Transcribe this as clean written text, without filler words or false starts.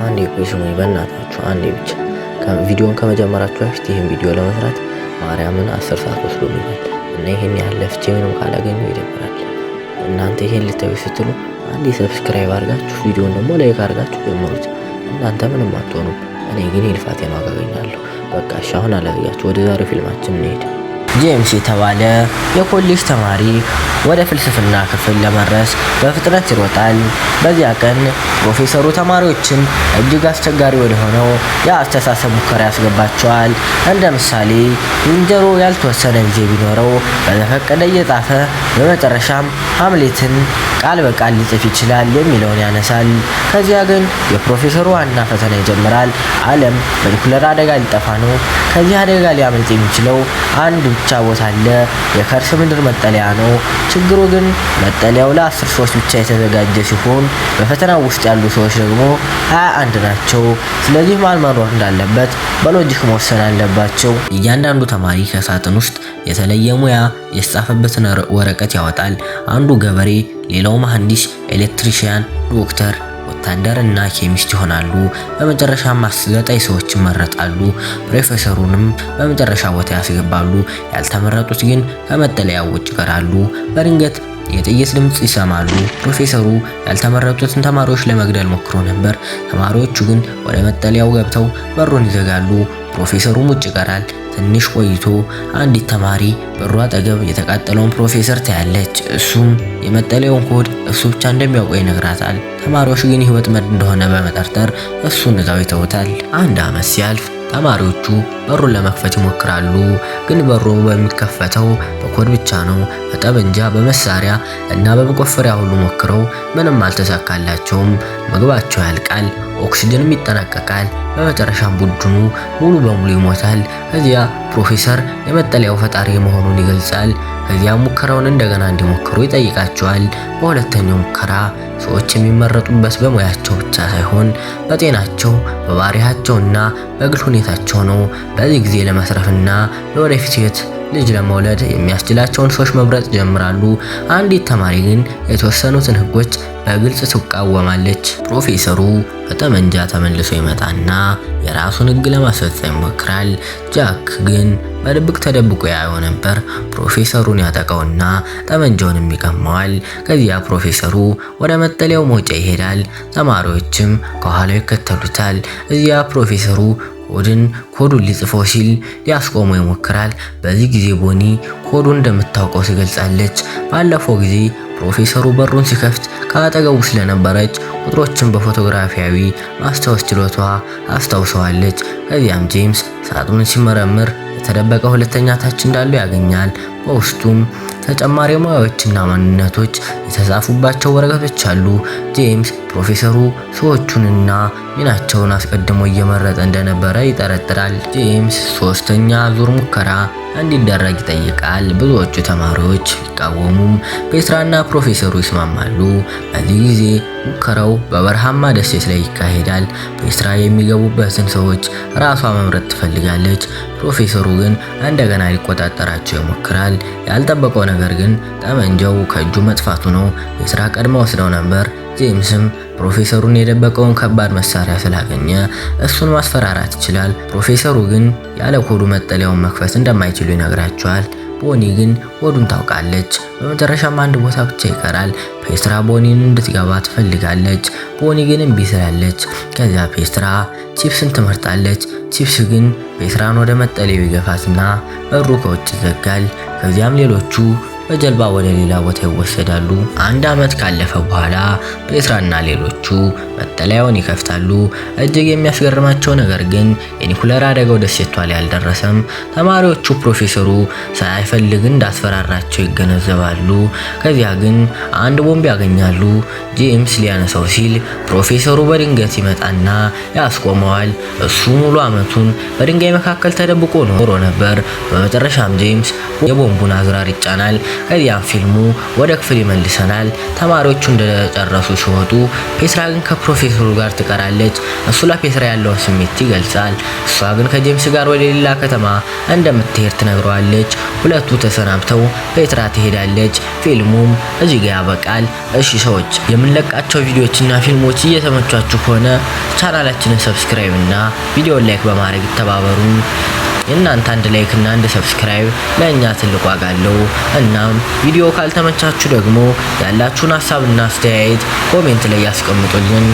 አንዴ ቆይ ስሙኝ፣ በእናታችሁ አንዴ ብቻ። ቪዲዮን ከመጀመራችሁ በፊት ይህን ቪዲዮ ለመስራት ማርያምን 10 ሰዓት ወስዶብኛል እና ይህን ያህል ለፍቼ ምንም ካላገኘሁ ይደብራል። እናንተ ይሄን ልታዩ ስትሉ አንዴ subscribe አድርጋችሁ ቪዲዮን ደግሞ like አድርጋችሁ ጀምሩት። እናንተ ምንም አትሆኑም፣ እኔ ግን የልፋቴን ዋጋ አገኛለሁ። በቃ እሺ፣ አሁን አላዘጋችሁ፣ ወደ ዛሬው ፊልማችን እንሄድ። ጄምስ የተባለ የኮሌጅ ተማሪ ወደ ፍልስፍና ክፍል ለመድረስ በፍጥነት ይሮጣል። በዚያ ቀን ፕሮፌሰሩ ተማሪዎችን እጅግ አስቸጋሪ ወደሆነው የአስተሳሰብ ሙከራ ያስገባቸዋል። እንደ ምሳሌ ዝንጀሮ ያልተወሰነ ጊዜ ቢኖረው በዘፈቀደ እየጻፈ በመጨረሻም ሀምሌትን ቃል በቃል ሊጽፍ ይችላል የሚለውን ያነሳል። ከዚያ ግን የፕሮፌሰሩ ዋና ፈተና ይጀምራል። ዓለም በኒኩለር አደጋ ሊጠፋ ነው። ከዚህ አደጋ ሊያመልጥ የሚችለው አንድ ብቻ ቦታ አለ፣ የከርሰ ምድር መጠለያ ነው። ችግሩ ግን መጠለያው ለ10 ሰዎች ብቻ የተዘጋጀ ሲሆን በፈተናው ውስጥ ያሉ ሰዎች ደግሞ 21 ናቸው። ስለዚህ ማን መኖር እንዳለበት በ logic መወሰን አለባቸው። እያንዳንዱ ተማሪ ከሳጥን ውስጥ የተለየ ሙያ የተጻፈበትን ወረቀት ያወጣል። አንዱ ገበሬ፣ ሌላው መሐንዲስ፣ electrician፣ ዶክተር፣ ወታደር እና chemist ይሆናሉ። በመጨረሻም 9 ሰዎች ይመረጣሉ። ፕሮፌሰሩንም በመጨረሻ ቦታ ያስገባሉ። ያልተመረጡት ግን ከመጠለያው ውጭ ይቀራሉ። በድንገት የጥይት ድምጽ ይሰማሉ። ፕሮፌሰሩ ያልተመረጡትን ተማሪዎች ለመግደል ሞክሮ ነበር። ተማሪዎቹ ግን ወደ መጠለያው ገብተው በሩን ይዘጋሉ። ፕሮፌሰሩም ውጭ ይቀራል። ትንሽ ቆይቶ አንዲት ተማሪ በሩ አጠገብ የተቃጠለውን ፕሮፌሰር ታያለች። እሱም የመጠለያውን ኮድ እሱ ብቻ እንደሚያውቀው ይነግራታል። ተማሪዎች ግን ይህ ወጥመድ እንደሆነ በመጠርጠር እሱን እዛው ይተውታል። አንድ ዓመት ሲያልፍ ተማሪዎቹ በሩን ለመክፈት ይሞክራሉ። ግን በሩ በሚከፈተው በኮድ ብቻ ነው። በጠመንጃ፣ በመሳሪያ እና በመቆፈሪያ ሁሉ ሞክረው ምንም አልተሳካላቸውም። ምግባቸው ያልቃል፣ ኦክሲጅንም ይጠናቀቃል። በመጨረሻም ቡድኑ ሙሉ በሙሉ ይሞታል። ከዚያ ፕሮፌሰር የመጠለያው ፈጣሪ መሆኑን ይገልጻል። ከዚያ ሙከራውን እንደገና እንዲሞክሩ ይጠይቃቸዋል። በሁለተኛው ሙከራ ሰዎች የሚመረጡበት በሙያቸው ብቻ ሳይሆን በጤናቸው፣ በባህሪያቸውና በግል ሁኔታቸው ነው። በዚህ ጊዜ ለመስረፍና ለወደፊት ሕይወት ልጅ ለመውለድ የሚያስችላቸውን ሰዎች መምረጥ ይጀምራሉ። አንዲት ተማሪ ግን የተወሰኑትን ሕጎች በግልጽ ትቃወማለች። ፕሮፌሰሩ በጠመንጃ ተመልሶ ይመጣና የራሱን ሕግ ለማስፈጸም ይሞክራል። ጃክ ግን በድብቅ ተደብቆ ያየው ነበር። ፕሮፌሰሩን ያጠቃውና ጠመንጃውንም ይቀማዋል። ከዚያ ፕሮፌሰሩ ወደ መጠለያው መውጫ ይሄዳል። ተማሪዎችም ከኋላው ይከተሉታል። እዚያ ፕሮፌሰሩ ኮዱን ሊጽፈው ሲል ሊያስቆመው ይሞክራል። በዚህ ጊዜ ቦኒ ኮዱን እንደምታውቀው ትገልጻለች። ባለፈው ጊዜ ፕሮፌሰሩ በሩን ሲከፍት ከአጠገቡ ስለነበረች ቁጥሮችን በፎቶግራፊያዊ ማስታወስ ችሎቷ አስታውሰዋለች። ከዚያም ጄምስ ሳጥኑን ሲመረምር የተደበቀ ሁለተኛ ታች እንዳለው ያገኛል። በውስጡም ተጨማሪ ሙያዎችና ማንነቶች የተጻፉባቸው ወረቀቶች አሉ። ጄምስ ፕሮፌሰሩ ሰዎቹንና ሚናቸውን አስቀድሞ እየመረጠ እንደነበረ ይጠረጥራል። ጄምስ ሶስተኛ ዙር ሙከራ እንዲደረግ ይጠይቃል። ብዙዎቹ ተማሪዎች ቢቃወሙም ፔትራና ፕሮፌሰሩ ይስማማሉ። በዚህ ጊዜ ሙከራው በበረሃማ ደሴት ላይ ይካሄዳል። ፔትራ የሚገቡበትን ሰዎች ራሷ መምረጥ ትፈልጋለች። ፕሮፌሰሩ ግን እንደገና ሊቆጣጠራቸው ይሞክራል። ያልጠበቀው ነገር ግን ጠመንጃው ከእጁ መጥፋቱ ነው። ፔትራ ቀድማ ወስደው ነበር። ጄምስም ፕሮፌሰሩን የደበቀውን ከባድ መሳሪያ ስላገኘ እሱን ማስፈራራት ይችላል። ፕሮፌሰሩ ግን ያለ ኮዱ መጠለያውን መክፈት እንደማይችሉ ይነግራቸዋል። ቦኒ ግን ኮዱን ታውቃለች። በመጨረሻም አንድ ቦታ ብቻ ይቀራል። ፔትራ ቦኒን እንድትገባ ትፈልጋለች። ቦኒ ግን እምቢ ትላለች። ከዚያ ፔትራ ቺፕስን ትመርጣለች። ቺፕስ ግን ፔትራን ወደ መጠለያው ይገፋትና በሩ ከውጭ ይዘጋል። ከዚያም ሌሎቹ በጀልባ ወደ ሌላ ቦታ ይወሰዳሉ። አንድ ዓመት ካለፈ በኋላ ፔትራና ሌሎቹ መጠለያውን ይከፍታሉ። እጅግ የሚያስገርማቸው ነገር ግን የኒኩለር አደጋው ደሴቷ ላይ አልደረሰም። ተማሪዎቹ ፕሮፌሰሩ ሳይፈልግ እንዳስፈራራቸው ይገነዘባሉ። ከዚያ ግን አንድ ቦምብ ያገኛሉ። ጄምስ ሊያነሳው ሲል ፕሮፌሰሩ በድንገት ይመጣና ያስቆመዋል። እሱ ሙሉ ዓመቱን በድንጋይ መካከል ተደብቆ ኖሮ ነበር። በመጨረሻም ጄምስ የቦምቡን አዝራር ይጫናል። ከዚያም ፊልሙ ወደ ክፍል ይመልሰናል። ተማሪዎቹ እንደጨረሱ ሲወጡ ፔትራ ግን ከፕሮፌሰሩ ጋር ትቀራለች። እሱ ለፔትራ ያለውን ስሜት ይገልጻል። እሷ ግን ከጄምስ ጋር ወደ ሌላ ከተማ እንደምትሄድ ትነግረዋለች። ሁለቱ ተሰናብተው ፔትራ ትሄዳለች። ፊልሙም እዚህ ጋር ያበቃል። እሺ ሰዎች፣ የምንለቃቸው ቪዲዮዎችና ፊልሞች እየተመቿችሁ ከሆነ ቻናላችንን subscribe እና ቪዲዮን like በማድረግ ይተባበሩን። የእናንተ አንድ like እና አንድ subscribe ለእኛ ትልቅ ዋጋ አለው። እናም ቪዲዮ ካልተመቻችሁ ደግሞ ያላችሁን ሀሳብና አስተያየት comment ላይ ያስቀምጡልን።